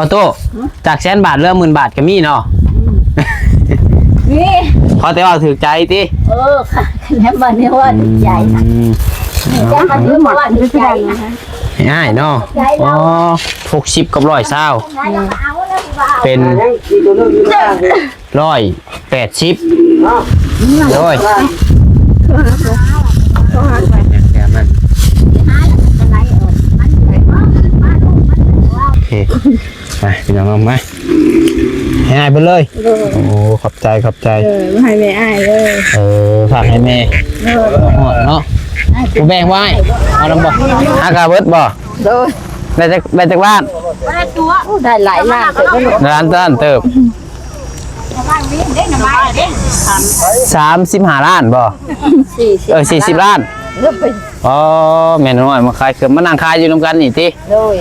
ອອໂຕ້ ຈາກແສນບາດເຫຼືອໝື່ນບາດກໍມີເນາະ. ອືມ ນີ້ ຂໍແຕ່ເວົ້າຖືກໃຈຕິ. ເອີ ຄັນແມ່ນວ່າແນວວ່າຖືກໃຈນະ. ອືມ ຈັກມັນເວົ້າວ່າຖືກໃຈນະ. ງ່າຍເນາະ. ອໍ ຫົກສິບກັບຮ້ອຍຊາວ ເປັນຮ້ອຍແປດສິບ. ໂດຍ ໂອເຄ ໄປພີ່ນ້ອງເນາະ ມາ ໃຫ້ອ້າຍເພິ່ນເລີຍ. ໂດຍ ໂອ້ ຂອບໃຈ ຂອບໃຈ. ເອີ ໃຫ້ແມ່ອ້າຍເລີຍ. ເອີ ຝາກໃຫ້ແມ່. ໂດຍ ຮອດເນາະ. ຜູ້ແບ່ງໄວ້ ເອົານຳບໍ່? ຫາກະເບິດບໍ່? ໂດຍ ໄດ້ຈັກ ໄດ້ຈັກລ້ານ? ໂອ້ ໄດ້ຫຼາຍລ້ານເຕີບເນາະ. ລ້ານ ລ້ານເຕີບ. ສາມສິບຫ້າລ້ານບໍ່? ເອີ ສີ່ສິບລ້ານ. ໂອ້ ແມ່ນ້ອງນ້ອຍມາຂາຍເຄື່ອງ ມານັ່ງຂາຍຢູ່ນຳກັນນີ້ຕິ? ໂດຍ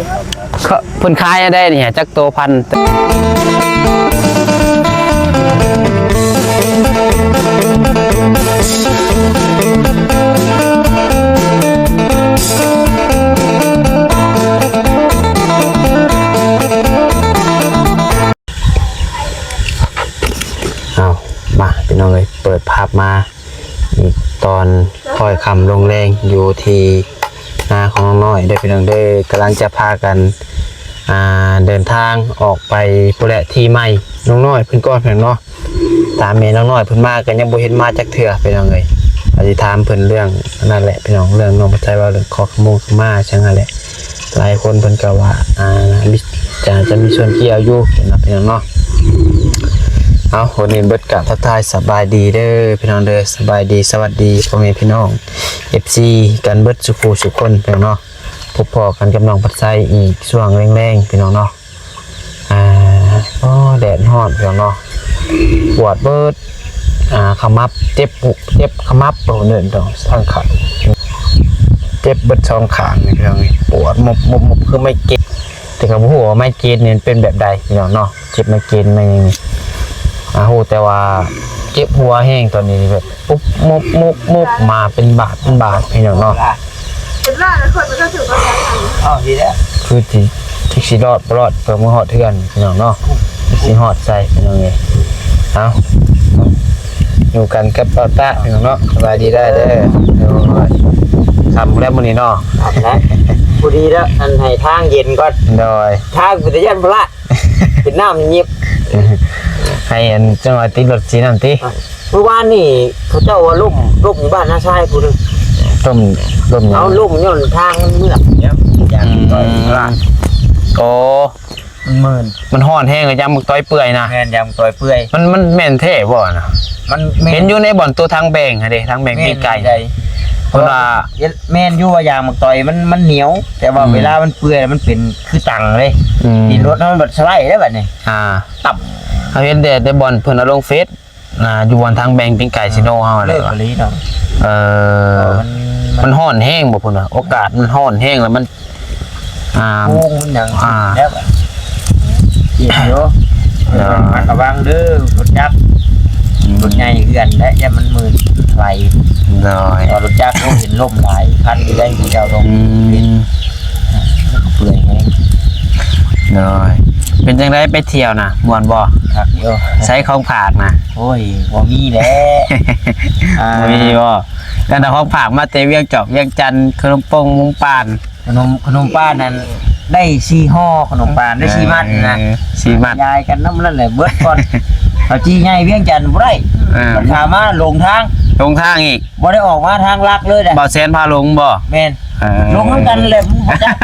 ເພິ່ນຂາຍໄດ້ນີ້ ຈັກໂຕພັນ? ເອົາ ມາ ພີ່ນ້ອງເອີຍ ເປີດພາບມາອີກຕອນຄ່ອຍຄ່ຳລົງແລງ ຢູ່ທີ່ນາຂອງນ້ອງນ້ອຍເດີພີ່ນ້ອງເດີ. ກຳລັງຈະພາກັນ ອ່າ ເດີນທາງອອກໄປພຸ້ນແຫຼະ ທີ່ໃໝ່ນ້ອງນ້ອຍເພິ່ນກ່ອນພີ່ນ້ອງເນາະ. ຕາມແມ່ນ້ອງນ້ອຍເພິ່ນມາກໍຍັງບໍ່ເຫັນມາຈັກເທື່ອພີ່ນ້ອງເອີຍ. ອາດຊິຖາມເພິ່ນເລື່ອງນັ້ນແຫຼະພີ່ນ້ອງ ເລື່ອງນ້ອງຜູ້ຊາຍ ເວົ້າເລື່ອງຂໍຂະມົງຂະມາຫຍັງຫັ້ນແຫຼະ. ຫຼາຍຄົນເພິ່ນກໍວ່າ ອ່າ ຈະ ຈະມີສ່ວນກ່ຽວຢູ່ເນາະພີ່ນ້ອງເນາະ. ເອົາ ວັນນີ້ເບິດກະທັກທາຍສະບາຍດີເດີພີ່ນ້ອງເດີ ສະບາຍດີ ສະຫວັດດີພໍ່ແມ່ພີ່ນ້ອງ ເອັຟຊີ ກັນເບິດສູ່ຜູ້ສູ່ຄົນພີ່ນ້ອງເນາະ. ພົບພໍ້ກັນກັບນ້ອງພັດໄຊອີກຊ່ວງແລງໆ ພີ່ນ້ອງເນາະ. ອ່າ ໂອ້ ແດດຮ້ອນພີ່ນ້ອງເນາະ ປວດເບິດ ອ່າ ຂະໝັບ ເຈັບ ເຈັບຂະໝັບ ໂອ້ ເນີ່ນຕ້ອງທາງຂາ ເຈັບເບິດສອງຂ້າງນີ້ພີ່ນ້ອງ ປວດໝົບໆໆ ຄືໄມເກຣນ. ແຕ່ກໍບໍ່ຮູ້ວ່າໄມເກຣນນີ້ມັນເປັນແບບໃດພີ່ນ້ອງເນາະ ເຈັບໄມເກຣນໄມຫຍັງນີ້. ອ່າ ຮູ້ແຕ່ວ່າເຈັບຫົວແຮງຕອນນີ້ ແບບ ປຸບ ມຸບ ມຸບ ມຸບ ມາເປັນບາດ ເປັນບາດ ພີ່ນ້ອງເນາະ. ເປັນບາດແລ້ວ ຂ້ອຍບໍ່ທັນຖືກວ່າໄດ້ຫຍັງ. ເອົາ ດີແລ້ວ ຄືຊິ ຊິລອດບໍ່ລອດ ເພື່ອມື້ຮອດເຮືອນ ພີ່ນ້ອງເນາະ ຊິຮອດໃສ ພີ່ນ້ອງເອີຍ. ເອົາ ຢູ່ກັນກັບບ່າວຕະ ພີ່ນ້ອງເນາະ ສະບາຍດີເດີ. ໂດຍ ຄ່ຳແລ້ວມື້ນີ້ເນາະ ຄ່ຳແລ້ວ ພໍດີແລ້ວ ອັນ ໃຫ້ທາງເຢັນກ່ອນ. ໂດຍ ທາງເປັນຕາຢ້ານພະລະ ເປັນນ້ຳຍິບ ໃຫ້ອັນ ຈັງຫວະຕິດລົດສີນ້ຳຕິ. ມື້ວານນີ້ເຂົາເຈົ້າວ່າລົ້ມ ລົ້ມຢູ່ບ້ານນາຊາຍຜູ້ໜຶ່ງ. ລົ້ມ ລົ້ມຫຍັງ? ເອົາ ລົ້ມຍ້ອນທາງມັນເມືອກ ຢາງ ອືມ ໂອ້ ມັນມື່ນ ມັນຮ້ອນແຮງ ຢາງໝາກຕອຍເປື່ອຍນະ. ແມ່ນ ຢາງໝາກຕອຍເປື່ອຍ. ມັນ ມັນແມ່ນແທ້ບໍ່ນະ? ມັນແມ່ນ ເຫັນຢູ່ໃນບ່ອນໂຕທາງແບ່ງຫັ້ນເດ ທາງແບ່ງ ແມ່ນ ປີກໄກ່ ເພິ່ນວ່າ ເຫັນ ແມ່ນຢູ່ວ່າຢາງໝາກຕອຍມັນ ມັນໜຽວ ແຕ່ວ່າ ອືມ ເວລາມັນເປື່ອຍແລ້ວມັນເປັນຄືຕັງເດ້. ອືມ ດິນລົດເຮົາມັນບັດສະໄລເດ້ບັດນີ້ ອ່າ ຕ່ຳ. ເຮົາເຫັນແຕ່ ແຕ່ບ່ອນເພິ່ນເອົາລົງເຟສ ອ່າ ຢູ່ບ່ອນທາງແບ່ງປີ້ງໄກ່ຊີໂນເຮົາ ເລີກອີ່ຫຼີເນາະ. ເອີ ມັນ ມັນຮ້ອນແຮງບໍ່ພຸ້ນນະ ອາກາດມັນຮ້ອນແຮງແລ້ວມັນ ອ່າ ໂກງມັນຫຍັງ ອ່າ ແລ້ວເຈັບຢູ່. ເອີ ລະມັດລະວັງເດີ ລົດຈັກ ອືມ ລົດໃຫຍ່ເຮືອນ ແລະ ຢ່າມັນມື່ນໄຫຼ. ໂດຍ ລົດຈັກ ໂອ້ ເຫັນລົ້ມຫຼາຍຄັນຢູ່ໄດ໋ ເຈົ້າລົງ ອືມ ເປື່ອຍແຮງ. ໂດຍ ເປັນຈັ່ງໃດໄປທ່ຽວນະ ມ່ວນບໍ່? ຄັກຢູ່. ໃຊ້ຂອງຝາກນະ? ໂອ້ຍ ບໍ່ມີແຫຼະ ອ່າ ບໍ່ມີບໍ່? ແຕ່ຂອງຝາກມາແຕ່ວຽງຈອກວຽງຈັນ ຂະໜົມປົງ ໝູ່ປານ ຂະໜົມ ຂະໜົມປານນັ້ນໄດ້ສີ່ຫໍ່ ຂະໜົມປານໄດ້ສີ່ມັດນະ. ເອີ ສີ່ມັດ ຢາຍກັນນຳນັ້ນແຫຼະ ເບິດກ່ອນ. ເອົາຈີ່ໃຫຍ່ວຽງຈັນບໍ່ໄດ້ ເອີ ມັນຂາມາຫຼົງທາງ ຫຼົງທາງອີກ. ບໍ່ໄດ້ອອກມາທາງຫຼັກເລີຍນະ. ບ່າວແສນພາຫຼົງບໍ່? ແມ່ນ ເອີ ຫຼົງນຳກັນແຫຼະ ບໍ່ຈັກ.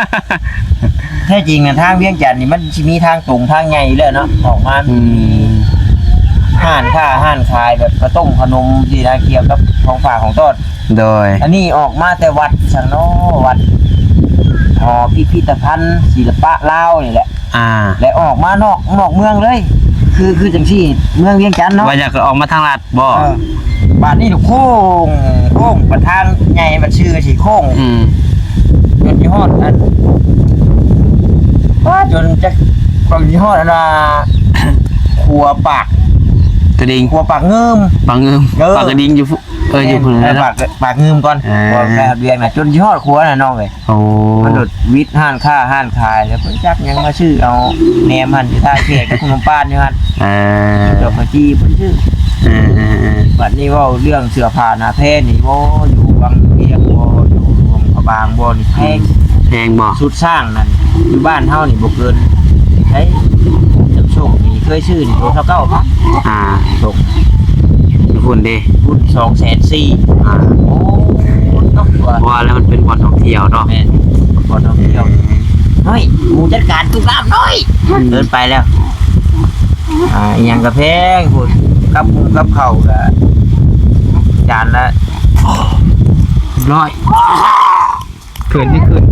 ແທ້ຈິງນະ ທາງວຽງຈັນນີ້ມັນຊິມີທາງຕົງທາງໃຫຍ່ຢູ່ແລ້ວເນາະ ອອກມາ ອືມ ມີຮ້ານຄ້າຮ້ານຂາຍແບບເຂົ້າຕົ້ມເຂົ້າໜົມຊີ້ນະ ກ່ຽວກັບຂອງຝາກຂອງຕ້ອນ. ໂດຍ ອັນນີ້ອອກມາແຕ່ວັດ ສັງເນາະ ວັດຫໍພິພິທະພັນສິລະປະລາວນີ້ແຫຼະ ອ່າ ແລະ ອອກມານອກ ນອກເມືອງເລີຍ ຄື ຄືຈັ່ງຊີ້ ເມືອງວຽງຈັນເນາະ ວ່າຢາກອອກມາທາງລັດບໍ່? ເອີ ບາດນີ້ໂຄ້ງ ໂຄ້ງ ບາດທາງໃຫຍ່ ບາດຊື່ຊິໂຄ້ງ ອືມ ຈົນຊິຮອດອັນ ວ່າຈົນຈັກ ຈົນຊິຮອດອັນວ່າ ຂົວປາກກະດິງ ຂົວປາກງື່ມ ປາກງື່ມ ເອີ ປາກກະດິງຢູ່ພຸ້ນ. ເອີ ຢູ່ພຸ້ນແຫຼະເນາະ ປາກ ປາກງື່ມກ່ອນ ອ່າ ບໍ່ໄປຮອດວຽງນະ ຈົນຊິຮອດຂົວນະນ້ອງເອີຍ. ໂອ້ ມັນໂດດວິດຮ້ານຄ້າຮ້ານຂາຍ ແລ້ວເພິ່ນຈັກຫຍັງມາຊື້ເອົາແໜມຫັ້ນ ຢູ່ທ່າແຂກກັບຂະໜົມປານຢູ່ຫັ້ນ ອ່າ ດອກກະຈີ່ເພິ່ນຊື້. ເອີໆໆ ບັດນີ້ເວົ້າເລື່ອງເສື້ອຜ້າໜ້າແພນີ້ ໂອ້ ຢູ່ວັງວຽງບໍ່ ຢູ່ຫຼວງພະບາງບໍ່ນີ້ແພງ ແພງບໍ່? ຊຸດຊ້າງນັ້ນ ຢູ່ບ້ານເຮົານີ້ບໍ່ເກີນ ໃຊ້ ຈຳໂຊກນີ້ເຄີຍຊື້ນີ້ໂຕຊາວເກົ້າພັນ ອ່າ ຕົກ ຢູ່ພຸ້ນເດ້ ພຸ້ນສອງແສນສີ່ ອ່າ ໂອ້ ຕົກວ່າ ວ່າແລ້ວມັນເປັນບ່ອນທ່ອງທ່ຽວເນາະ ແມ່ນ ບ່ອນທ່ອງທ່ຽວ ເອີ ນ້ອຍ ໝູ່ຈັດການຕຸກນ້ຳນ້ອຍ ເກີນໄປແລ້ວ ອ່າ ອີ່ຫຍັງກະແພງພຸ້ນ ກັບຫູກັບເຂົ້າກະ ຈານລະ ຮ້ອຍ ເກີນນີ້ຂຶ້ນ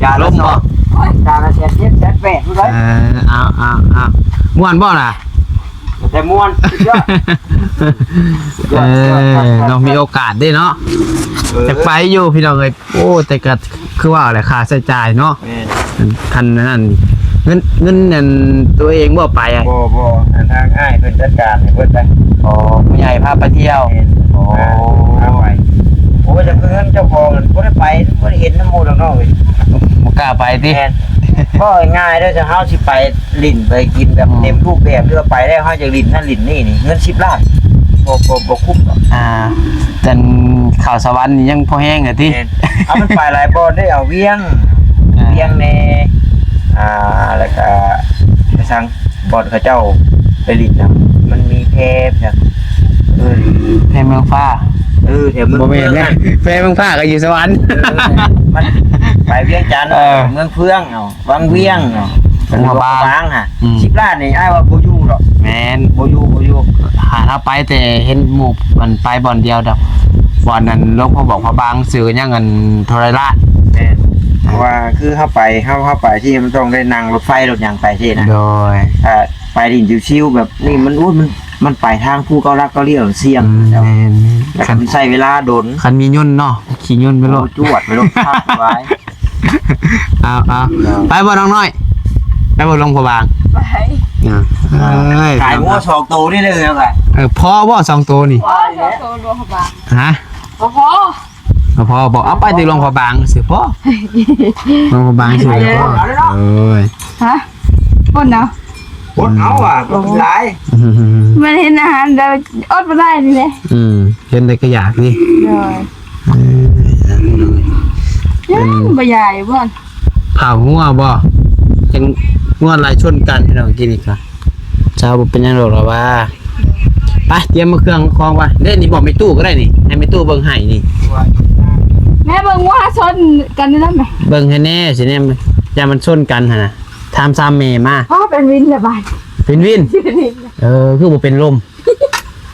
ຈານລະ ລົມບໍ່? ສອງ ຈານລະແສນເຈັດ ແສນແປດພຸ້ນເດ້. ເອີ ເອົາໆໆ ມ່ວນບໍ່ລະ? ແຕ່ມ່ວນ ສຸດຍອດ ເອີ ເນາະ ມີໂອກາດເດ້ເນາະ ເອີ ຢາກໄປຢູ່ພີ່ນ້ອງເອີຍ. ໂອ້ ແຕ່ກະຄືວ່າແຫຼະ ຄ່າໃຊ້ຈ່າຍເນາະ ແມ່ນ ຄັນນັ້ນ ເງິນ ເງິນນັ້ນ ຕົວເອງບໍ່ໄປອະ? ບໍ່ ບໍ່ ອັນທາງອ້າຍເພິ່ນຈັດການໃຫ້ເບິດເລີຍ. ອໍ ຜູ້ໃຫຍ່ພາໄປທ່ຽວ ແມ່ນ ອໍ ພາໄປ. ໂອ້ຍ ແຕ່ເພິ່ນເຈົ້າຂອງນັ້ນບໍ່ໄດ້ໄປ ບໍ່ໄດ້ເຫັນນຳໝູ່ດອກນ້ອງເອີຍ ບໍ່ກ້າໄປຕິ? ແມ່ນ ເວົ້າງ່າຍໆເດີ ຖ້າເຮົາຊິໄປຫຼິ້ນໄປກິນແບບ ອືມ ເຕັມຮູບແບບ ຫຼືວ່າໄປແລ້ວເຮົາຢາກຫຼິ້ນນັ້ນຫຼິ້ນນີ້ນີ້ ເງິນສິບລ້ານ ບໍ່ ບໍ່ ບໍ່ຄຸ້ມດອກ. ອ່າ ແຕ່ເຂົ້າສະຫວັນນີ້ຍັງພໍແຮງແຫຼະຕິ? ແມ່ນ ເອົາມັນໄປຫຼາຍບ່ອນເດ້ ເອົາວຽງ ອ່າ ວຽງແດ່ ອ່າ ແລ້ວກະໄປສັງ ບ່ອນເຂົາເຈົ້າໄປຫຼິ້ນນະ ມັນມີແພ ເອີ ແພເມືອງຟ້າ ເອີ ແຖວເມືອງ ບໍ່ແມ່ນ ເມືອງ ແພເມືອງຟ້າກະຢູ່ສະຫວັນ ເອີ ມັນໄປວຽງຈັນ ເອີ ເມືອງເຟືອງເນາະ ວັງວຽງເນາະ ຫຼວງພະບາງ ຫຼວງພະບາງຫັ້ນ ອືມ ສິບລ້ານນີ້ອ້າຍວ່າບໍ່ຢູ່ດອກ. ແມ່ນ ບໍ່ຢູ່ ບໍ່ຢູ່ ຫາເຮົາໄປແຕ່ເຫັນໝູ່ມັນໄປບ່ອນດຽວດອກ ບ່ອນນັ້ນ ຫຼວງພະບອກພະບາງ ຊື່ຫຍັງ ອັນ ເທົ່າໃດລ້ານ. ແມ່ນ ເພາະວ່າຄືເຮົາໄປ ເຮົາ ເຮົາໄປທີ່ມັນຕ້ອງໄດ້ນັ່ງລົດໄຟລົດຫຍັງໄປຊີ້ນະ ໂດຍ ຖ້າໄປຫຼິ້ນຊິວໆແບບນີ້ ມັນ ໂອ້ຍ ມັນ ມັນໄປທາງພູເກົ້າຫຼັກເກົ້າລ້ຽວ ສ່ຽງ ອືມ ແມ່ນ ແລ້ວມັນໃຊ້ເວລາດົນ ຄັນມີຍົນເນາະ ຂີ່ຍົນໄປໂລດ ໂອ້ ຈວດໄປໂລດ ຄັກຫຼາຍ. ເອົາ ເອົາ ໄປບໍ່ນ້ອງນ້ອຍ ໄປບໍ່ຫຼວງພະບາງ? ໄປ ເອີຍ ຂາຍງົວສອງໂຕນີ້ເດີ ເອີ ພໍບໍ່ສອງໂຕນີ້? ພໍສອງໂຕຫຼວງພະບາງ ຮະ ບໍ່ພໍ ບໍ່ພໍບໍ່ ເອົາໄປແຕ່ຫຼວງພະບາງຊື່ພໍ ຫຼວງພະບາງຊື່ພໍ ເອີຍ ຮະ ຄົນເນາະ ຄົນເຮົາອະ ບໍ່ກິນຫຼາຍ ມັນເຫັນອາຫານແລ້ວອົດບໍ່ໄດ້ນີ້ແຫຼະ ອືມ ເຫັນແລ້ວກະຢາກນີ້ ໂດຍ ເອີ ຍັງບໍ່ຢາກບໍ່? ເຜົາງົວບໍ່? ຈັ່ງງົວໄລ່ຊົນກັນພີ່ນ້ອງ ກິນອີກລະ ເຈົ້າບໍ່ເປັນຫຍັງດອກລະວ່າ ໄປ ຕຽມເອົາເຄື່ອງຂອງໄປ ເດ້ນີ້ ບອກແມ່ຕູ້ກະໄດ້ນີ້ ໃຫ້ແມ່ຕູ້ເບິ່ງໃຫ້ນີ້ ແມ່ເບິ່ງງົວຊົນກັນນັ້ນແມະ ເບິ່ງໃຫ້ແນ່ຊິແນ່ ຢ້ານມັນຊົນກັນຫັ້ນນະ ຖາມສາມແມ່ມາ ອໍ ເປັນວິນລະບາດ ເປັນວິນ ເປັນວິນ ເອີ ຄືບໍ່ເປັນລົມ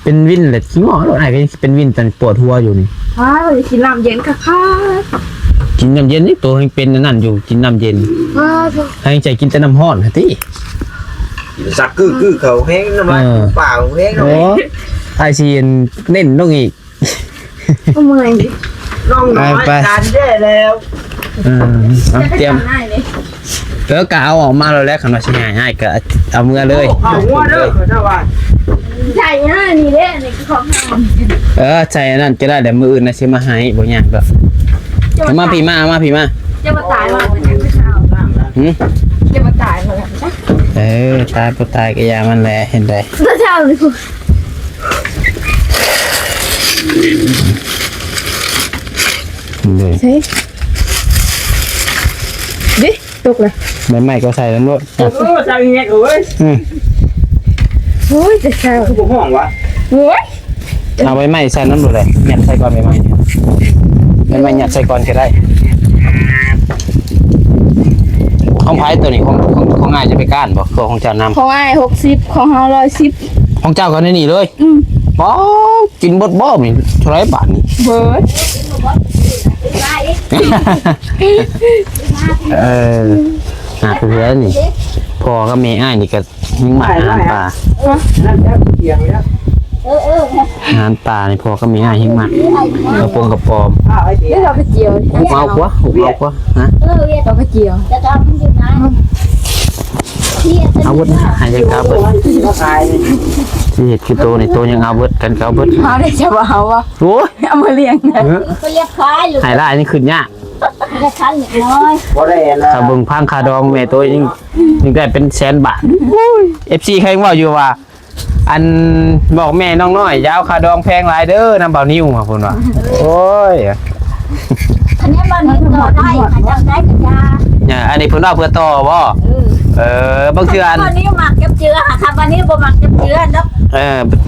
ເປັນວິນແຫຼະ ຂີ້ງໍໂລດ ອ້າຍກະຍັງຊິເປັນວິນ ຕອນນີ້ປວດຫົວຢູ່ນີ້ ອ້າວ ກິນນ້ຳເຢັນຄັກໆ ກິນນ້ຳເຢັນນີ້ ໂຕຍັງເປັນອັນນັ້ນຢູ່ ກິນນ້ຳເຢັນ ອ້າວ ໃຫ້ໃຈກິນແຕ່ນ້ຳຮ້ອນຫັ້ນຕິ ສັກກຶໆ ເຂົ້າແຮງ ນ້ຳລາຍ ເອີ ປາກແຮງ ໂອ້ ອ້າຍຊິເນັ້ນລົງອີກ ເມື່ອຍ ນ້ອງນ້ອຍ ໄປ ຈານແຍ່ແລ້ວ ເອີ ເອົາ ຕຽມ ເອີ ກະເອົາອອກມາໂລດແຫຼະ ຄັນວ່າຊິໃຫ້ອ້າຍກະເອົາເມືອເລີຍ ເອົາງົວເດີ ເຂົາເຈົ້າວ່າ ໃສ່ອັນນີ້ເດ້ ນີ້ຄືຂອງເຮົາ ເອີ ໃສ່ອັນນັ້ນກະໄດ້ແຫຼະ ມື້ອື່ນນະຊິມາໃຫ້ ບໍ່ຍາກດອກ ເອົາມາພີ້ມາ ເອົາມາພີ້ມາ ເຈົ້າບໍ່ຕາຍວ່າ ຫື ເຈົ້າບໍ່ຕາຍວ່າ ເອີ ຕາຍບໍ່ຕາຍກະຢ່າມັນແຫຼະ ເຫັນໃດ ເຈົ້າ ເດ້ ໃສ່ ເດ້ ຕົກລະ ໃບໄມ້ກະໃສ່ນຳໂລດ ເອີ ໃສ່ແຍກເອີຍ ອືມ ໂອ້ຍ ແຕ່ເຊົ້າ ຄືບໍ່ຮ້ອງຫວາ ໂອ້ຍ ເອົາໃບໄມ້ໃສ່ນຳໂລດແຫຼະ ຍັດໃສ່ກ່ອນໃບໄມ້ ໃບໄມ້ຍັດໃສ່ກ່ອນກະໄດ້ ຂອງໃຜໂຕນີ້ ຂອງ ຂອງ ຂອງອ້າຍຈະໄປກ້ານບໍ່ ຂອງເຈົ້ານຳ ຂອງອ້າຍຫົກສິບ ຂອງເຮົາຮ້ອຍສິບ ຂອງເຈົ້າກະໃນນີ້ເລີຍ ອືມ ປາ ກິນເບິດບໍ່ນີ້ ເທົ່າໃດບາດນີ້ ເບິດ ເອີ ຫາເພື່ອນນີ້ ພໍ່ກັບແມ່ອ້າຍນີ້ກະ ຍິງໝາກອາຫານປາ ເອີ ເອີ ອາຫານປານີ້ ພໍ່ກັບແມ່ອ້າຍຍິງໝາກ ກະປົງກະປອມ ເອົາໄປຈຽວ ຫຸບເອົາກວ່າ ຫຸບເອົາກວ່າ ຮະ ເອີ ເອົາໄປຈຽວ ຈະເອົາມັນຢູ່ນະ ເອົາເບິດ ໃຫ້ເຂົາເບິດ ຊິເຮັດຄືໂຕນີ້ ໂຕຍັງເອົາເບິດ ກັນກໍເອົາເບິດ ເຮົາໄດ້ຈະບໍ່ເອົາບໍ່ ໂອ້ຍ ເອົາມາລ້ຽງນະ ເອີ ໄປລ້ຽງຄວາຍ ໃຫ້ຫຼາຍນີ້ຂຶ້ນຍາກ ໄດ້ຄັນເລັກນ້ອຍ ບໍ່ໄດ້ອັນນະ ຖ້າເບິ່ງພັງຄ່າດອງແມ່ໂຕຍັງ ຍັງໄດ້ເປັນແສນບາດ ໂອ້ຍ ເອັຟຊີ ເຂົາຍັງເວົ້າຢູ່ວ່າ ອັນ ບອກແມ່ນ້ອງນ້ອຍ ຢ່າເອົາຄ່າດອງແພງຫຼາຍເດີ ນຳບ່າວນິວ ເພິ່ນວ່າ ໂອ້ຍ ອັນນີ້ບ່າວນິວຕໍ່ໄດ້ ຄັນຢາກໄດ້ກໍຢ່າ ອ່າ ອັນນີ້ເພິ່ນເວົ້າເພື່ອຕໍ່ບໍ່ ເອີ ເອີ ບາງເທື່ອອັນ ບ່າວນິວມັກຈັບເຈື່ອ ຄັນບ່າວນິວບໍ່ມັກຈັບເຈື່ອດອກ ເອີ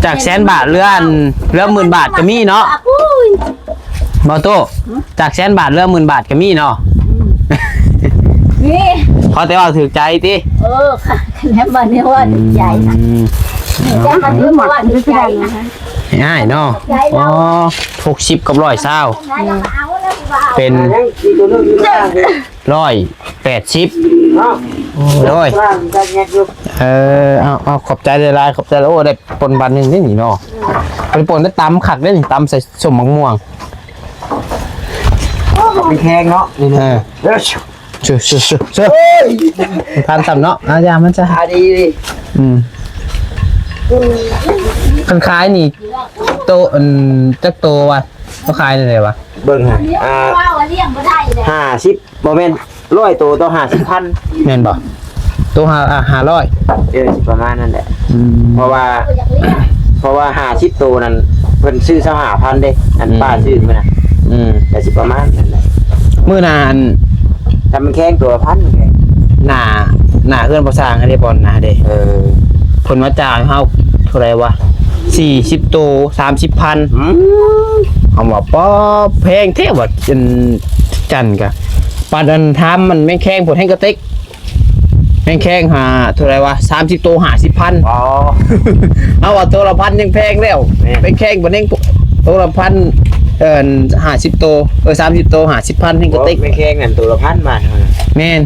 ຈາກແສນບາດເຫຼືອອັນ ເຫຼືອໝື່ນບາດກໍມີເນາະ ໂອ້ຍ ບໍ່ໂຕ ຈາກແສນບາດເຫຼືອໝື່ນບາດກໍມີເນາະ ອືມ ນີ້ ຂໍແຕ່ເວົ້າຖືກໃຈຕິ ເອີ ຄັນແມ່ນວ່ານີ້ວ່າຖືກໃຈນະ ອືມ ນີ້ ເອົາ ຈະມາຖືກວ່າຖືກໃຈນະ ໃຫ້ອ້າຍເນາະ ໃຈ ອໍ ເຮົາ ຫົກສິບກັບຮ້ອຍຊາວ ໃຫ້ລາວມາເອົາແລ້ວວ່າ ເປັນ ຍັງອີກຕົວໜຶ່ງຢູ່ຂ້າງນີ້ ຮ້ອຍແປດສິບ ເນາະ ໂອ້ຍ ເອີ ເອົາ ເອົາ ຂອບໃຈຫຼາຍໆ ຂອບໃຈ ໂອ້ ໄດ້ປົ່ນບາດໜຶ່ງເດ້ນີ້ເນາະ ບໍ່ໄດ້ປົ່ນ ໄດ້ຕຳຄັກເດ້ນີ້ ຕຳໃສ່ສົ້ມໝາກມ່ວງ ມັນແຂງເນາະ ນີ້ນະ ເອີ ເອີ ເຊີ ເຊີ ເຊີ ເຊີ ເອີຍ ມັນທັນຊ້ຳເນາະ ອາ ຢ່າມັນຊະ ອາ ດີ ດີ ອືມ ຄັນຂາຍນີ້ ໂຕ ອັນ ຈັກໂຕວະ ເຂົາຂາຍແນວໃດວະ ເບິ່ງຫາ ອ່າ ຫ້າສິບ ບໍ່ແມ່ນ ຮ້ອຍໂຕຕໍ່ຫ້າສິບພັນ ແມ່ນບໍ່? ໂຕຫ້າ ອ່າ ຫ້າຮ້ອຍ ເອີ ຊິປະມານນັ້ນແຫຼະ ອືມ ເພາະວ່າ ເພາະວ່າຫ້າສິບໂຕນັ້ນ ເພິ່ນຊື້ຊາວຫ້າພັນເດ້ ອັນ ອືມ ປ້າຊື້ມື້ນະ ອືມ ກໍຊິປະມານນັ້ນແຫຼະ ມື້ນັ້ນ ຖ້າມັນແຂງໂຕລະພັນ ໜ້າ ໜ້າເຮືອນພໍ່ຊ່າງຫັ້ນເດ້ ບ່ອນໜ້າເດ້ ເອີ ເພິ່ນມາຈ່າຍເຮົາເທົ່າໃດວະ ສີ່ສິບໂຕ ສາມສິບພັນ ອືມ ເຮົາວ່າ ປ້າ ແພງແທ້ວ່າ ອັນ ຈັນກະ ປານອັນທຳມັນແມ່ນແຂງພຸ້ນແຮງກະເຕັກ ແມ່ນແຂງຫາເທົ່າໃດວະ ສາມສິບໂຕ ຫ້າສິບພັນ ອໍ ເຮົາວ່າໂຕລະພັນຍັງແພງແລ້ວ ແມ່ນ ແມ່ນແຂງພຸ້ນແຮງໂຕລະພັນ ເອີ ຫ້າສິບໂຕ ເອີ ສາມສິບໂຕ ຫ້າສິບພັນແຮງກະເຕັກ ແມ່ນແຂງນັ້ນໂຕລະພັນບາດເຮົານະ ແມ່ນ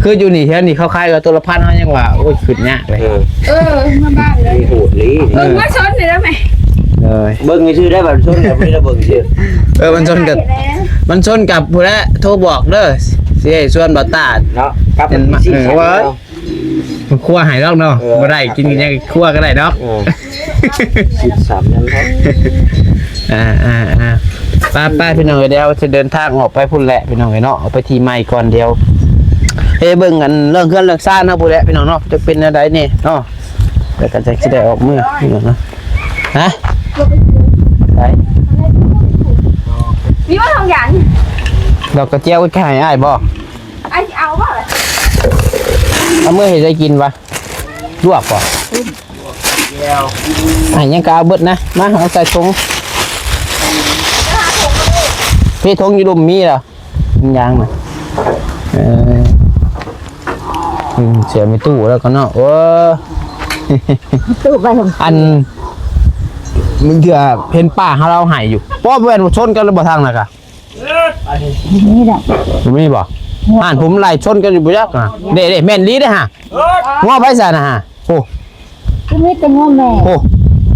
ຄືຢູ່ນີ້ແຖວນີ້ເຂົາຂາຍກໍໂຕລະພັນ ເຮົາຍັງວ່າ ໂອ້ຍ ຂຶ້ນຍາກເລີຍ ເອີ ເອີ ມາບ້ານເລີຍ ໂຫດອີ່ຫຼີ ເອີ ມາຊົນນີ້ໄດ້ໄໝ ເອີ ເບິ່ງຊື່ໄດ້ ບັດຊົນກັບບໍ່ໄດ້ເບິ່ງຊື່ ເອີ ມັນຊົນກັບ ມັນຊົນກັບຜູ້ໃດໂທບອກເດີ ຊິໃຫ້ຊວນບ່າວຕາເນາະ ກັບ ເອີ ວ່າ ມັນຄົວໃຫ້ດອກເນາະ ເອີ ບໍ່ໄດ້ກິນຫຍັງຄົວກໍໄດ້ດອກ ເອີ ສິບສາມຍັງເນາະ ອ່າໆໆ ໄປໆ ພີ່ນ້ອງເອີຍ ດຽວຊິເດີນທາງອອກໄປພຸ້ນແຫຼະ ພີ່ນ້ອງເອີຍເນາະ ອອກໄປທີ່ໃໝ່ກ່ອນ ດຽວເອີ ເບິ່ງອັນເລື່ອງເຮືອນເລື່ອງຊານເຮົາພຸ້ນແຫຼະ ພີ່ນ້ອງເນາະ ຈະເປັນແນວໃດແດ່ເນາະ ແລ້ວກໍຈັກຊິໄດ້ອອກມື ພີ່ນ້ອງເນາະ ຮະ ໄປ ມີບໍ່ທອງຢາງ ດອກກະຈຽວໄປໃຫ້ອ້າຍບໍ່? ອ້າຍຊິເອົາບໍ່ລະ? ເອົາມື້ໃຫ້ໄດ້ກິນວະ? ລວກບໍ່? ໃຫ້ຫຍັງກໍເອົາເບິດນະ ມາເອົາໃສ່ຖົງ ເພຖົງຢູ່ລຸ່ມມີລະ ມັນຍາງນະ ເອີ ອືມ ເສຍແມ່ຕູ້ແລ້ວກໍເນາະ ໂອ້ ຕູ້ໄປ ອັນ ມັນເທື່ອເຫັນປ້າເຮົາເລົ່າໃຫ້ຢູ່ ບໍ່ແມ່ນວ່າຊົນກັນຫຼືບໍ່ທາງນັ້ນກະ ນີ້ແຫຼະ ບໍ່ມີບໍ່? ຫັ້ນ ຜູ້ມັນໄລ່ຊົນກັນຢູ່ບໍ່ຈັກ ເດ້ໆ ແມ່ນອີ່ຫຼີເດ້ຫະ ງົວໃຜຊັ້ນນະຫະ ໂອ້ ຄືມີແຕ່ງົວແມ່ ໂອ້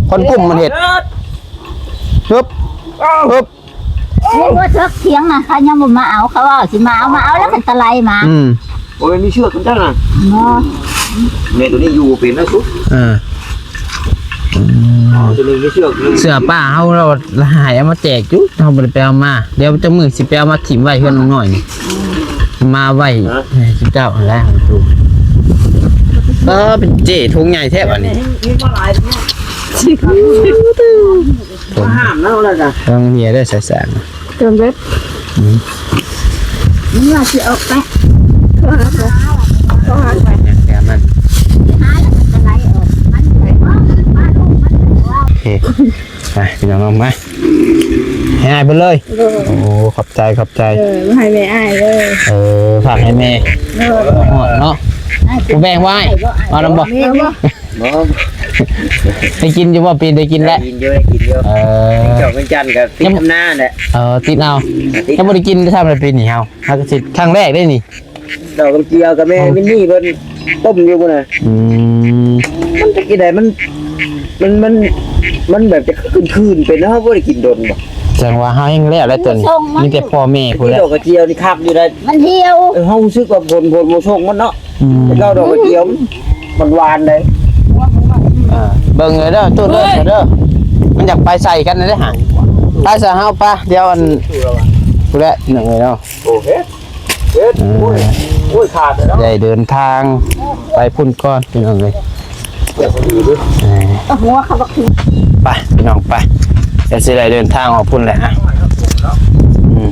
ຄົນກຸ້ມມັນເຮັດ ຮຶບ ຮຶບ ນີ້ງົວເຖິກຖຽງນະ ເຂົາຍັງບໍ່ມາເອົາ ເຂົາເວົ້າຊິມາເອົາ ມາເອົາແລ້ວເຂົາຕະໄລມາ ອືມ ໂອ້ຍ ມີເຊືອກນຳເຈົ້ານະ ບໍ່ ແມ່ໂຕນີ້ຢູ່ເປັນນະສຸ ເອີ ອືມ ເອົາໂຕໜຶ່ງມີເຊືອກໜຶ່ງ ເສື້ອປ້າເຮົາລາວໃຫ້ເອົາມາແຈກຢູ່ ເຮົາບໍ່ໄດ້ໄປເອົາມາ ດຽວຈັກມື້ຊິໄປເອົາມາຖິ້ມໄວ້ເຮືອນລຸງນ້ອຍນີ້ ມາໄວ້ໃຫ້ເຈົ້າຫັ້ນແຫຼະ ເອີ ເປັນເຈ້ຖົງໃຫຍ່ແທ້ບາດນີ້ ມີບໍ່ຫຼາຍເນາະ ມາຫ້າມເນາະແລ້ວກະ ເບິ່ງເຮຍເດີ ສາຍສາງ ເຕີມເບັດ ອືມ ມັນວ່າຊິອອກໄປ ໂທຫາ ໂທຫາ ໂທຫາໄປ ແກມັນ ໂອເຄ ໄປ ພີ່ນ້ອງເນາະ ມາ ໃຫ້ອ້າຍເພິ່ນເລີຍ ໂອ້ ຂອບໃຈ ຂອບໃຈ ເອີ ໃຫ້ແມ່ອ້າຍເດີ ເອີ ຝາກໃຫ້ແມ່ ເອີ ຮອດເນາະ ບໍ່ແບ່ງໄວ້ ເອົານຳບໍ່? ບໍ່ ໄດ້ກິນຢູ່ບໍ່? ປີ ໄດ້ກິນແລ້ວ ໄດ້ກິນຢູ່ ໄດ້ກິນຢູ່ ເອີ ດອກເງິນຈັນກໍຕິດທຳນາແຫຼະ ເອີ ຕິດເອົາ ຕິດ ຍັງບໍ່ໄດ້ກິນຊ້ຳເລີຍປີນີ້ເຮົາ ຫາກະຊິຄັ້ງແລກເດ້ນີ້ ດອກກະເຈີຍກັບແມ່ ອືມ ມິນນີ້ເພິ່ນຕົ້ມຢູ່ພຸ້ນນະ ອືມ ມັນຈັກຊິໄດ້ ມັນ ມັນ ມັນ ມັນແບບຈະຄືນໆ ເປັນ ເຮົາບໍ່ໄດ້ກິນດົນບໍ່ ຈັ່ງວ່າເຮົາແຮ່ງແລ້ວແຫຼະໂຕນີ້ ມີແຕ່ພໍ່ແມ່ພຸ້ນແຫຼະ ດອກກະເຈີຍນີ້ຄັກຢູ່ໄດ໋ ມັນຫ່ຽວ ເອີ ເຮົາຮູ້ສຶກວ່າຝົນ ຝົນບໍ່ສົ່ງມັນເນາະ ອືມ ແຕ່ເກົ່າດອກກະເຈີຍມັນ ມັນຫວານເດ້. ເອີ ເບິ່ງເດີ ຕູ້ເດີ ເດີ ມັນຢາກໄປໃສ່ກັນເດ້ຫາ. ໄປຊະເຮົາ ໄປ ດຽວອັນ ພຸ້ນແຫຼະ ນ້ອງເອີຍເນາະ. ໂອເຄ ເອີ ໂອ້ຍ ໂອ້ຍ ຂາດແລ້ວເນາະ. ໄດ້ເດີນທາງໄປພຸ້ນກ່ອນ ພີ່ນ້ອງເອີຍ. ເອີ ເອົາຫົວເຂົ້າບັກ ໄປພີ່ນ້ອງໄປ ດຽວຊິໄດ້ເດີນທາງອອກພຸ້ນແຫຼະ. ອາ ອືມ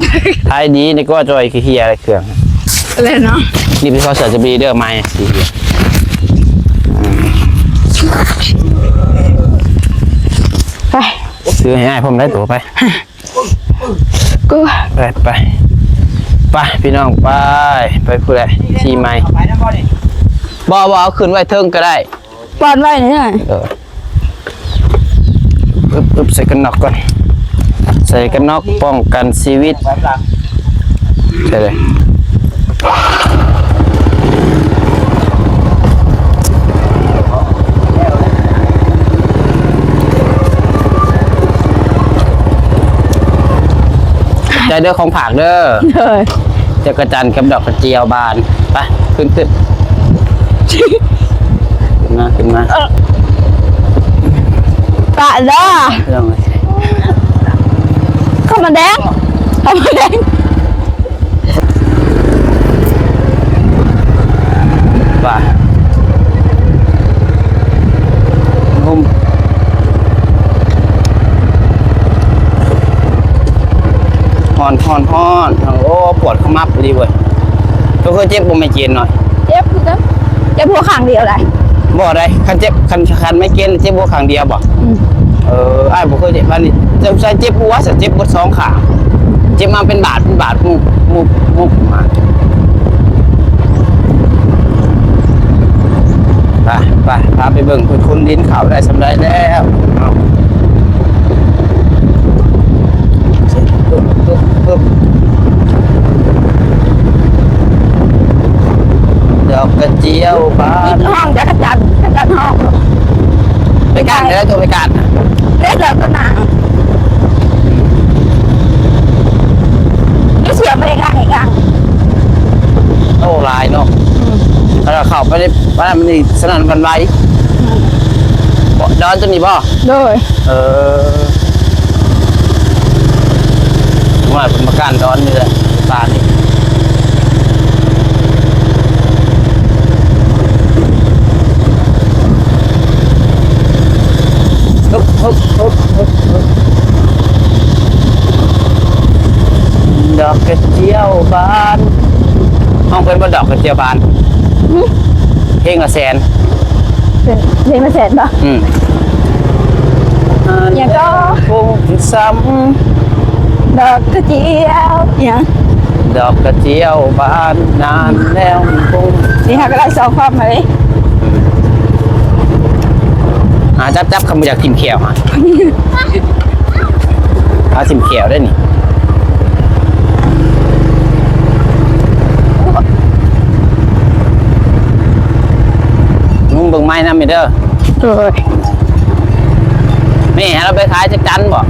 ຂາຍດີນີ້ກໍຈ່ອຍ ເຄີຍເຄຍເຄື່ອງແລ້ວເນາະ. ນີ້ເປັນຂອງເສືອຈະບີເດີ ໃໝ່ສີເຂຽວ. ອືມ ໄປ ຊື້ໃຫ້ອ້າຍພ້ອມໄດ້ໂຕ ໄປ. ກູ ໄປ ໄປ ໄປ ພີ່ນ້ອງ ໄປ ໄປພຸ້ນແຫຼະ ທີ່ໃໝ່. ບໍ່ ບໍ່ ເອົາຂຶ້ນໄວ້ເທິງກໍໄດ້ ປ່ອນໄວ້ນີ້. ເອີ ອຶບ ອຶບ ໃສ່ກັນນັອກກ່ອນ ໃສ່ກັນນັອກປ້ອງກັນຊີວິດ. ໃສ່ເລີຍ. ໃຈເດີ ຂອງຝາກເດີ. ໂດຍ. ຈັກກະຈັນກັບດອກກະຈຽວບານ. ໄປ ຂຶ້ນ ຂຶ້ນ ຂຶ້ນມາ ຂຶ້ນມາ. ເອີ ປະເດີ ເຂົ້າມາແດງ ເຂົ້າມາແດງ. ໄປ ໂຮມ ຮ້ອນ ຮ້ອນ ຮ້ອນ. ໂອ້ ປວດຂະໝັບອີ່ຫຼີເວີຍ. ໂຕເຄີຍເຈັບບໍ່ ໄມເກຣນນ້ອຍ? ເຈັບຄືກັນ ເຈັບຫົວຂ້າງດຽວໄດ໋. ບໍ່ໄດ໋ ຄັນເຈັບ ຄັນ ຄັນໄມເກຣນເຈັບຫົວຂ້າງດຽວບໍ່? ອືມ ເອີ ອ້າຍບໍ່ເຄີຍເຈັບ ອັນນີ້ ເຈັບໃສ່ເຈັບຫົວ ເຈັບເບິດສອງຂ້າງ ເຈັບມາເປັນບາດ ເປັນບາດ ມຸກ ມຸກ ມຸກມາ. ໄປ ໄປ ພາໄປເບິ່ງພຸ້ນ ຂຸດດິນເຂົ້າໄດ້ສ່ຳໃດແລ້ວ. ດອກກະຈຽວບານ ຮ້ອງຈັກກະຈັນ ຈັກກະຈັນຮ້ອງ. ໄປການໄດ້ ໂທໄປການ ເຮັດແລ້ວກໍໜາວ ຢູ່ເສຍບໍ່ໄດ້ການໃຫ້ການ. ໂອ້ ຫຼາຍເນາະ. ອືມ ແລ້ວເຂົ້າໄປໃນ ອັນນັ້ນມັນນີ້ສະໜັ່ນຫວັ່ນໄຫວ. ອືມ ບໍ່ ດອນຕົວນີ້ບໍ່? ໂດຍ. ເອີ ວ່າເປັນປະການດອນນີ້ແຫຼະ ປານີ້. ຮຶບ ຮຶບ ຮຶບ ຮຶບ ຮຶບ. ດອກກະຈຽວບານ ຮ້ອງເພິ່ນວ່າດອກກະຈຽວບານ. ຫື ເພງລະແສນ. ເພງລະແສນບໍ່? ອືມ ຫຍັງກໍ ຄົງຊິຊ້ຳ ດອກກະຈຽວ ຫຍັງ ດອກກະຈຽວບານນານແລ້ວຄົງ. ນີ້ຫາກໍໄດ້ສອງຄວາມມາເລີຍ. ຫາຈັບໆ ຄັນບໍ່ຢາກຖິ້ມແຂ້ວຫາ. ຫາຖິ້ມແຂ້ວໄດ້ນີ້. ມຶງເບິ່ງໄມ້ນຳເດີ. ໂດຍ. ແມ່ເຮົາໄປຂາຍຈັກຈັນບໍ່?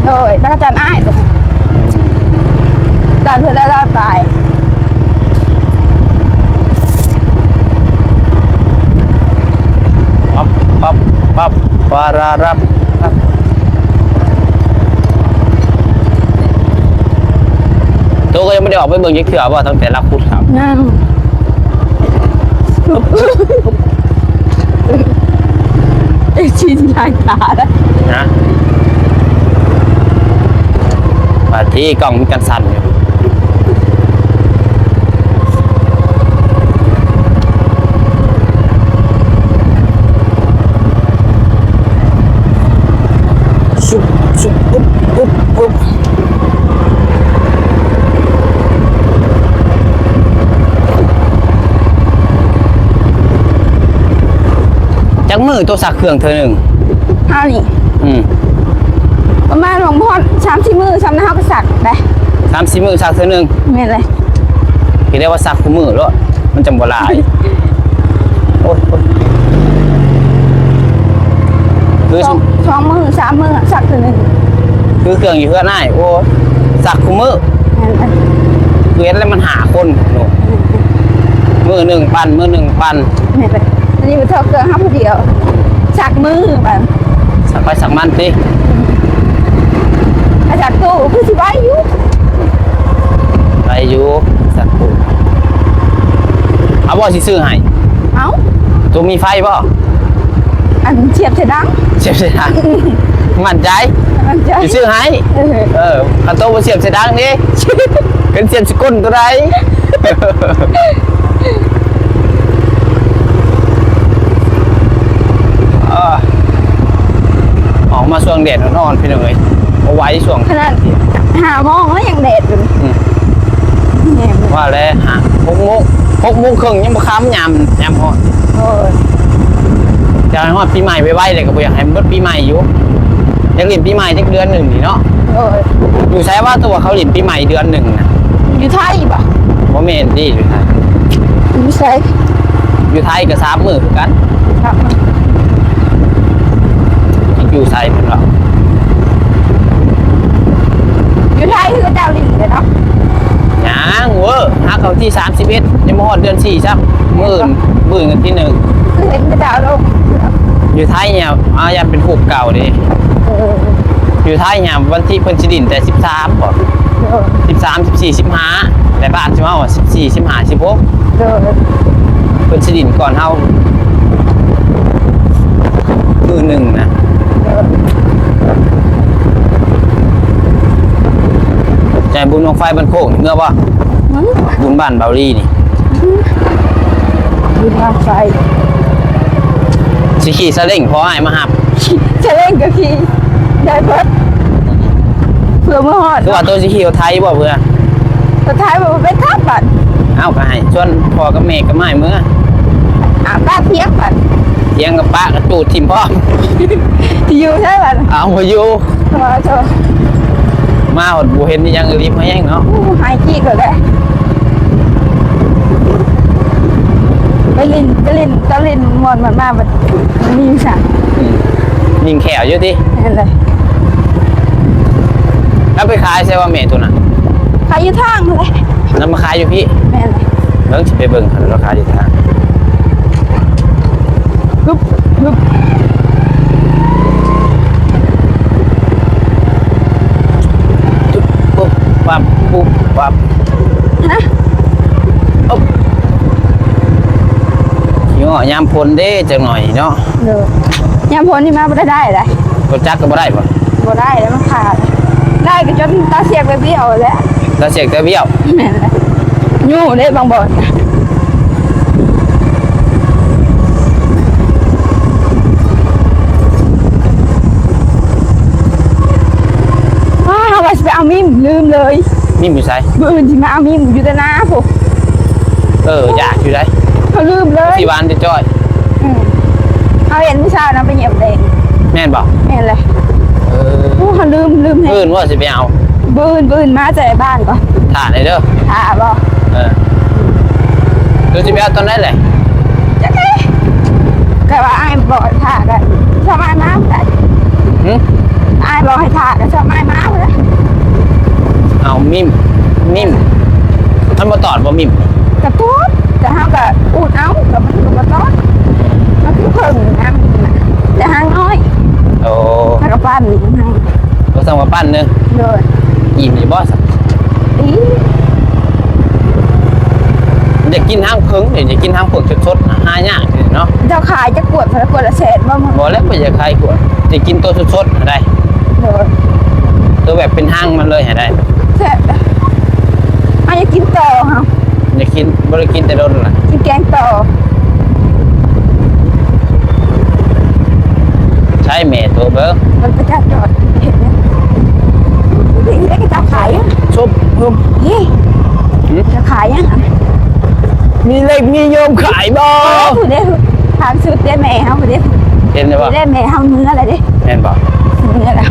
ໂດຍ ຈັກກະຈັນອ້າຍ ຈັນເທື່ອລະຮ້ອຍປາຍ. ປັບ ປັບ ປັບ ປາຣາຣັບ. ໂຕກໍຍັງບໍ່ໄດ້ອອກໄປເບິ່ງຈັກເທື່ອບໍ່ ຕັ້ງແຕ່ລາວຂຸດເຂົ້າ? ຍັງ. ເອັຟຊີຫຼາຍຕາ. ນະ ບາດທີ່ກ້ອງມັນກັນສັ່ນຢູ່. ຊຸບ ຊຸບ ອຸບ ອຸບ ອຸບ. ຈັກມື້ໂຕຊັກເຄື່ອງເທື່ອໜຶ່ງ? ເຮົານີ້ ອືມ ປະມານບໍ່ຮອດສາມສີ່ມື້ ຊ່ຳນັ້ນເຮົາກໍຊັກໄດ້. ສາມສີ່ມື້ຊັກເທື່ອໜຶ່ງ? ແມ່ນເລີຍ. ຄິດໄດ້ວ່າຊັກຄູ່ມື້ໂລດ ມັນຈັ່ງບໍ່ຫຼາຍ. ໂອ້ຍ ໂອ້ຍ ຄື ສອງ ສອງມື້ສາມມື້ຊັກເທື່ອໜຶ່ງ. ຄືເຄື່ອງຢູ່ເຮືອນອ້າຍ ໂອ້ ຊັກຄູ່ມື້. ແມ່ນເລີຍ. ຄືເຮັດແລ້ວມັນຫ້າຄົນເນາະ. ແມ່ນເລີຍ. ມື້ໜຶ່ງປັ່ນ ມື້ໜຶ່ງປັ່ນ. ແມ່ນເລີຍ. ນີ້ມາເທາະເຄື່ອງເຮົາຜູ້ດຽວ ຊັກມືບາດ ຊັກໄປຊັກມັນຕິ. ອາ ຊັກຕູ້ຄືຊິໄວຢູ່ ໄວຢູ່ ຊັກຕູ້. ເອົາບໍ່ ຊິຊື້ໃຫ້? ເອົາ. ໂຕມີໄຟບໍ່? ອັນ ສຽບໃສ່ດັງ ສຽບໃສ່ດັງ. ໝັ້ນໃຈ? ໝັ້ນໃຈ. ຊິຊື້ໃຫ້. ເອີ ເອີ ຄັນໂຕບໍ່ສຽບໃສ່ດັງເດ້ ເປັນສຽບໃສ່ກົ້ນໂຕໃດ? ເອີ ອອກມາຊ່ວງແດດອ່ອນໆ ພີ່ນ້ອງເອີຍ ບໍ່ໄຫວຊ່ວງ ຂະໜາດຫ້າໂມງແລ້ວຍັງແດດຢູ່. ອືມ ແມ່ນ ວ່າແລ້ວ ຫ້າ ຫົກໂມງ ຫົກໂມງເຄິ່ງຍັງບໍ່ຄ່ຳ ຍາມ ຍາມຮ້ອນ. ໂອ້ຍ ຢາກໃຫ້ຮອດປີໃໝ່ໄວໆ ແລ້ວກໍບໍ່ຢາກໃຫ້ມັນເບິດປີໃໝ່ຢູ່ ຢາກຫຼິ້ນປີໃໝ່ຈັກເດືອນໜຶ່ງນີ້ເນາະ. ໂອ້ຍ ຢູ່ໃສວະ ຕົວເຂົາຫຼິ້ນປີໃໝ່ເດືອນໜຶ່ງນະ? ຢູ່ໄທບໍ່? ບໍ່ແມ່ນຕິ ຢູ່ໄທ ຢູ່ໃສ? ຢູ່ໄທກໍສາມມື້ຄືກັນ ສາມມື້. ຢູ່ໃສເພິ່ນວ່າ ຢູ່ໄທຄືເຈົ້ານີ້ແຫຼະເນາະ. ຍັງເວີ້ຍ ຫາເຂົ້າທີສາມສິບເອັດ ຍັງບໍ່ຮອດເດືອນສີ່ຊ້ຳ. ມື້ອື່ນ ມື້ອື່ນວັນທີໜຶ່ງ ຄືເຫັນເຂົາເຈົ້າລົງ ຢູ່ໄທນີ້ ອາ ຢ້ານເປັນຮູບເກົ່າເດ້. ເອີ ຢູ່ໄທນີ້ ວັນທີເພິ່ນຊິຫຼິ້ນແຕ່ສິບສາມບໍ? ເອີ ສິບສາມ ສິບສີ່ ສິບຫ້າ ແຕ່ບ້ານຊິມາວ່າສິບສີ່ ສິບຫ້າ ສິບຫົກ. ເອີ ເພິ່ນຊິຫຼິ້ນກ່ອນເຮົາມື້ໜຶ່ງນະ. ເອີ ໃຈບຸນບັ້ງໄຟບ້ານໂຄກເມືອບໍ່? ອືມ ບຸນບ້ານເບົາລີນີ້. ອືມ ຢູ່ທາງໄກ ຊິຂີ່ຊາເລັງພໍອ້າຍມາຮັບ? ຊາເລັງກໍຂີ່ໄດ້ເບິດ ເພື່ອມາຮອດ. ຄືວ່າໂຕຊິຂີ່ລົດໄຖບໍ່ເພື່ອ? ລົດໄຖບໍ່ເປັນຂັບບັດ. ເອົ້າ ກໍໃຫ້ຊວນພໍ່ກັບແມ່ກັບອ້າຍເມືອ. ອາ ປະທຽງບັດ ທຽງກັບປະ ກະຈູດຖິ້ມພ້ອມ. ຊິຢູ່ໃສບັດ? ເອົາ ບໍ່ຢູ່. ໂອ້ໂທ ມາຮອດບໍ່ເຫັນອີ່ຫຍັງ ອີ່ຫຼີ ມາແຮງເນາະ. ໂອ້ ຫາຍຈີກເລີຍແຫຼະ ໄປຫຼິ້ນ ໄປຫຼິ້ນ ຕອນຫຼິ້ນມ່ວນ ມັນມາບັດມີສັງ. ອືມ ຍິງແຂ້ວຢູ່ຕິ? ແມ່ນເລີຍ. ແລ້ວໄປຂາຍໃສວະແມ່ໂຕນັ້ນ? ຂາຍຢູ່ທາງຫັ້ນແຫຼະ. ແລ້ວມາຂາຍຢູ່ພີ້? ແມ່ນເລີຍ. ເບິ່ງ ຊິໄປເບິ່ງ ລາຄາດີທາງ. ປຶບ ປຶບ ປຸບປັບ ປຸບປັບ. ຮະ? ໂອ້ ຊິເຫາະຍາມຝົນເດ້ ຈັກໜ້ອຍເນາະ. ໂດຍ ຍາມຝົນນີ້ມາບໍ່ໄດ້ໄດ໋. ລົດຈັກກໍບໍ່ໄດ້ບໍ? ບໍ່ໄດ້ແລ້ວ ມັນຂາດ. ໄດ້ກໍຈົນຕາສຽກແບບດຽວແຫຼະ. ຕາສຽກແຕ່ວຽວ. ແມ່ນແຫຼະ. ຢູ່ເດ້ບາງບ່ອນ. ອ້າ ເຮົາວ່າຊິໄປເອົາມິມ ລືມເລີຍ. ມິມຢູ່ໃສ? ມື້ອື່ນຊິມາເອົາມິມ ຢູ່ແຕ່ນາພຸ້ນ. ເອີ ຢາກຢູ່ໃດ໋. ເຮົາລືມເລີຍ. ຊິຫວານຈະຈ້ອຍ. ອືມ ເຮົາເຫັນຜູ້ສາວນຳໄປຢ້ຽມເດ້. ແມ່ນບໍ່? ແມ່ນແຫຼະ. ເອີ ໂອ້ ເຮົາລືມ ລືມແຮງ. ມື້ອື່ນວ່າຊິໄປເອົາ. ມື້ອື່ນ ມື້ອື່ນມາແຕ່ບ້ານກ່ອນ. ຖ້າໄດ້ເດີ. ຖ້າບໍ່? ເອີ ຫຼືຊິໄປເອົາຕອນໃດແຫຼະ? ຈັກເດ້. ກໍວ່າອ້າຍບອກໃຫ້ຖ້າ ກໍຊອມອ້າຍມາໄດ້. ຫື? ອ້າຍບອກໃຫ້ຖ້າ ກໍຊອມອ້າຍມາໄດ້. ເອົາມິມ ມິມ ມັນບໍ່ຕອດບໍ່ມິມ? ກະຕອດ ແຕ່ເຮົາກະອູດເອົາ ກະມັນກະບໍ່ຕອດ. ມັນຄືເຜິ້ງນະ ແຕ່ຫາງນ້ອຍ. ໂອ້ ເຮົາກະປັ້ນໃຫ້ ບໍ່ສ່ຳກະປັ້ນໜຶ່ງ. ໂດຍ. ອີ່ມຢູ່ບໍ່ຊະ? ອີ່ມ. ຢາກກິນຫາງເຜິ້ງເດ ຢາກກິນຫາງເຜິ້ງສົດໆ ຫາຍາກເນາະ. ເຈົ້າຂາຍຈັກຂວດ ຂວດລະແສນບໍ່? ບໍ່ແລ້ວ ບໍ່ຢາກຂາຍຂວດ ຢາກກິນໂຕສົດໆຫັ້ນໃດ. ໂດຍ. ໂຕແບບເປັນຫາງມັນເລີຍຫັ້ນໃດ. ແຊບ. ເຮົາຢາກກິນຕໍ່ເຮົາ ຢາກກິນ ບໍ່ໄດ້ກິນແຕ່ດົນລະ ກິນແກງຕໍ່. ໃຊ້ແມ່ໂທເບິ່ງ ມັນໄປຈອດເຮັດຫຍັງ? ເດັກເຂົາເຈົ້າຂາຍຫຍັງ? ຊຸບ ຊຸບ. ນີ້ ຫື? ເຂົາເຈົ້າຂາຍຫຍັງ? ມີເລັກມີໂຍມຂາຍບໍ່? ເອີ ຜູ້ໃດ ຖາມຊຸດເດ້ ແມ່ເຮົາຜູ້ໃດ ເຫັນແລ້ວບໍ່? ແມ່ເຮົາເມືອແລ້ວເດ້. ແມ່ນບໍ່? ເມືອແລ້ວ.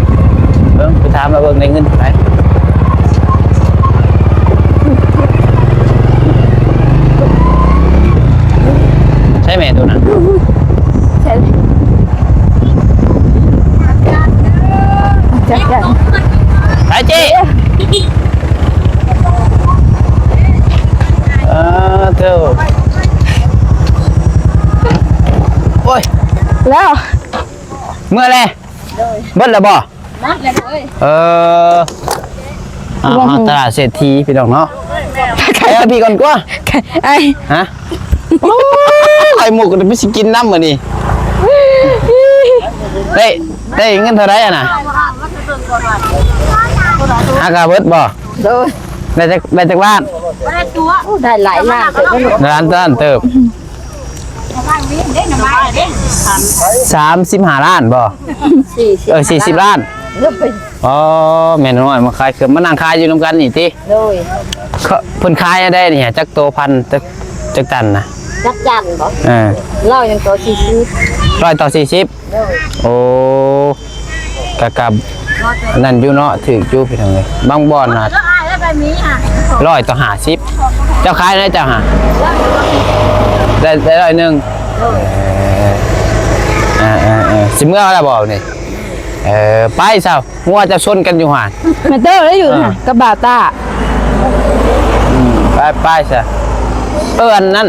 ເບິ່ງ ໄປຖາມລາວເບິ່ງໄດ້ເງິນເທົ່າໃດ. ໃຊ້ແມ່ໂຕນັ້ນ. ໃຊ້ ຈັກ ຈັກ ໄປເຈ້. ເອີ ເຈົ້າ. ແລ້ວ ເມື່ອແລະ ເບິດແລ້ວບໍ່? ເອີ ເອົາ ບໍ່ຮູ້ ເອົາຕະຫຼາດເສດຖີພີ່ນ້ອງເນາະ ໄປເອົາພີ່ກ່ອນກວ່າ ໄອ້ ຮະ ໂອ້ຍ ໄຂ່ມຸກກໍໄປຊິກິນນຳມື້ນີ້ ໄດ້ ໄດ້ເງິນເທົ່າໃດຫັ້ນນະ? ຫາກະເບິດບໍ່? ໂດຍ ໄດ້ຈັກ ໄດ້ຈັກລ້ານ? ໂອ້ ໄດ້ຫຼາຍລ້ານເຕີບເນາະ ຫຼາຍລ້ານເຕີບ ສາມສິບຫ້າລ້ານບໍ່? ເອີ ສີ່ສິບລ້ານ ອໍ ແມ່ນ້ອງນ້ອຍມາຂາຍເຄື່ອງ ມານັ່ງຂາຍຢູ່ນຳກັນນີ້ຕິ? ໂດຍ ເພິ່ນຂາຍໄດ້ນີ້ ຈັກໂຕພັນ ຈັກ ຈັກຕັນນະ? ຈັກຕັນບໍ່? ເອີ ຮ້ອຍໜຶ່ງຕໍ່ສີ່ສິບ ຮ້ອຍຕໍ່ສີ່ສິບ ໂດຍ ໂອ້ ກະ ກະນັ້ນຢູ່ເນາະ ຖືກຢູ່ພີ່ນ້ອງເອີຍ ບາງບ່ອນນະ ຮ້ອຍຕໍ່ຫ້າສິບ ເຈົ້າຂາຍໄດ້ເຈົ້າຫາ ໄດ້ ໄດ້ຮ້ອຍໜຶ່ງ ເອີ ເອີ ເອີ ຊິເມືອແລ້ວບໍ່ນີ້? ເອີ ໄປຊະ ຫົວເຈົ້າຊົນກັນຢູ່ຫັ້ນ ແມ່ນເຕີໄດ້ຢູ່ ເອີ ຫັ້ນ ກັບບ່າວຕ້າ ອືມ ໄປ ໄປຊະ ເອີ ອັນນັ້ນ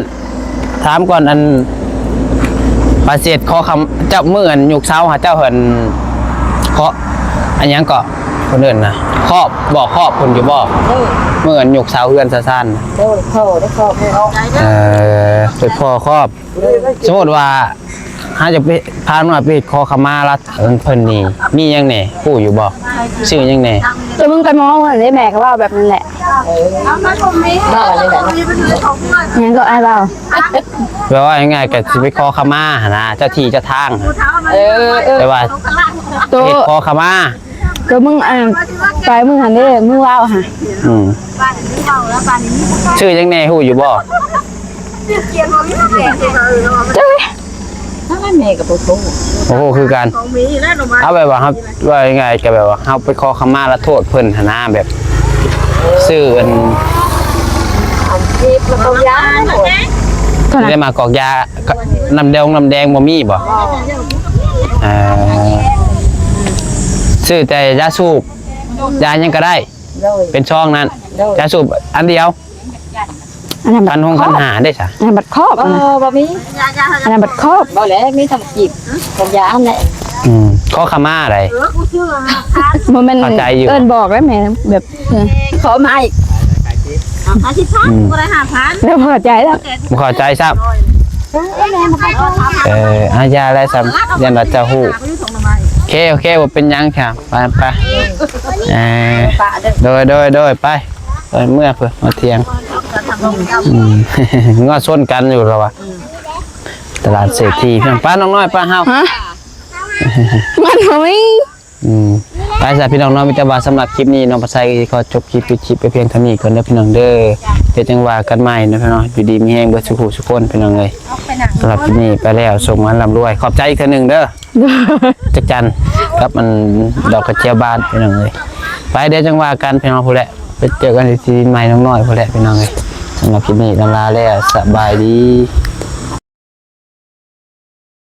ຖາມກ່ອນ ອັນ ປາເສດຂໍຄຳ ເຈົ້າ ມື້ອັນຍົກເສົາຫາເຈົ້າ ອັນ ເຄາະ ອັນຫຍັງເກາະ ເພິ່ນເອີ້ນນະ ຄອບບໍ່ ຄອບເພິ່ນຢູ່ບໍ່? ໂດຍ ມື້ອັນຍົກເສົາເຮືອນຊາຊານ ໂດຍ ຂໍໄດ້ຄອບ ເອີ ໄປຂໍຄອບ ໂດຍ ສົມມຸດວ່າ ຫາຈະໄປ ພານ້ອຍໄປເຮັດຂໍຂະມາລະ ເພິ່ນນີ້ ມີຫຍັງແດ່ ຮູ້ຢູ່ບໍ່? ຊື່ຫຍັງແດ່? ຕົວມຶງໄປມອງຫັ້ນເດ້ ແມ່ກໍເວົ້າແບບນັ້ນແຫຼະ ເວົ້າອັນນີ້ແຫຼະ ຫຍັງກໍອ້າຍເວົ້າ ແບບວ່າງ່າຍໆ ກໍຊິໄປຂໍຂະມາຫັ້ນນະ ເຈົ້າທີ່ເຈົ້າທາງ ເອີ ເອີ ແຕ່ວ່າ ໂຕ ເຮັດຂໍຂະມາ ຕົວມຶງ ອັນ ໄປມື້ຫັ້ນເດ້ ມຶງເວົ້າຫະ ອືມ ຊື່ຫຍັງແດ່ ຮູ້ຢູ່ບໍ່? ຈັກ ແມ່ກໍບໍ່ຮູ້ ບໍ່ຮູ້ຄືກັນ ເອົາແບບວ່າເຮົາ ເວົ້າງ່າຍໆ ກໍແບບວ່າເຮົາໄປຂໍຂະມາລະໂທດເພິ່ນຫັ້ນນະ ແບບ ຊື່ອັນ ອັນທີ່ລະເອົາຢາ ໄດ້ມາກອກຢາ ນ້ຳແດງ ນ້ຳແດງບໍ່ມີບໍ່? ເອີ ຊື້ແຕ່ຢາສູບ ຢາຫຍັງກໍໄດ້ ໂດຍ ເປັນຊອງນັ້ນ ໂດຍ ຢາສູບອັນດຽວ ອັນນັ້ນບັດ ພັນຫົກ ພັນຫ້າເດ້ຊະ ອັນນັ້ນບັດຄອບ ບໍ່ ອັນນັ້ນ ບໍ່ມີ ອັນນັ້ນບັດຄອບ ບໍ່ແຫຼະ ມີທຳກິດກັບຢາຫັ້ນແຫຼະ ອືມ ຂໍຂະມາໃດ ບໍ່ແມ່ນ ເຂົ້າໃຈຢູ່ ເອີ້ນບອກໄດ້ແມ່ ແບບ ເອີ ຂໍມາອີກ ຫ້າສິບພັນ ອືມ ບໍ່ໄດ້ຫ້າພັນ ແລ້ວພໍໃຈແລ້ວ ບໍ່ເຂົ້າໃຈຊ້ຳ ເອີ ອາ ຢ່າແລ້ວຊ້ຳ ຢ້ານວ່າຈະຮູ້ ໂອເຄ ໂອເຄ ບໍ່ເປັນຫຍັງ ໄປ ໄປ ເອີ ໂດຍ ໂດຍ ໂດຍ ໄປ ໄປເມືອເພິ່ນ ມາທຽງ ອືມ ງົວຊົນກັນຢູ່ລະວ່າ ຕະຫຼາດເສດຖີ ໄປນ້ອງນ້ອຍ ໄປເຮົາ ຮະ ມັນບໍ່ມີ ອືມ ໄປຊະພີ່ນ້ອງເນາະ ມີແຕ່ວ່າສຳລັບຄລິບນີ້ ນ້ອງປາໄຊກໍຂໍຈົບຄລິບ ປິດຄລິບໄປພຽງເທົ່ານີ້ກ່ອນເດີພີ່ນ້ອງເດີ ດຽວຈັ່ງວ່າກັນໃໝ່ເນາະພີ່ນ້ອງ ຢູ່ດີມີແຮງເບິດສູ່ຜູ້ສູ່ຄົນພີ່ນ້ອງເອີຍ ສຳລັບຄລິບນີ້ໄປແລ້ວ ໂຊກໝານລ່ຳລວຍ ຂອບໃຈອີກເທື່ອໜຶ່ງເດີ ຈັກຈັນກັບອັນດອກກະເຈຍບານພີ່ນ້ອງເອີຍ ໄປ ດຽວຈັ່ງວ່າກັນພີ່ນ້ອງພຸ້ນແຫຼະ ໄປເຈີກັນທີ່ໃໝ່ນ້ອງນ້ອຍພຸ້ນແຫຼະພີ່ນ້ອງເອີຍ ສຳລັບຄລິບນີ້ລຳລາແລ້ວ ສະບາຍດີ.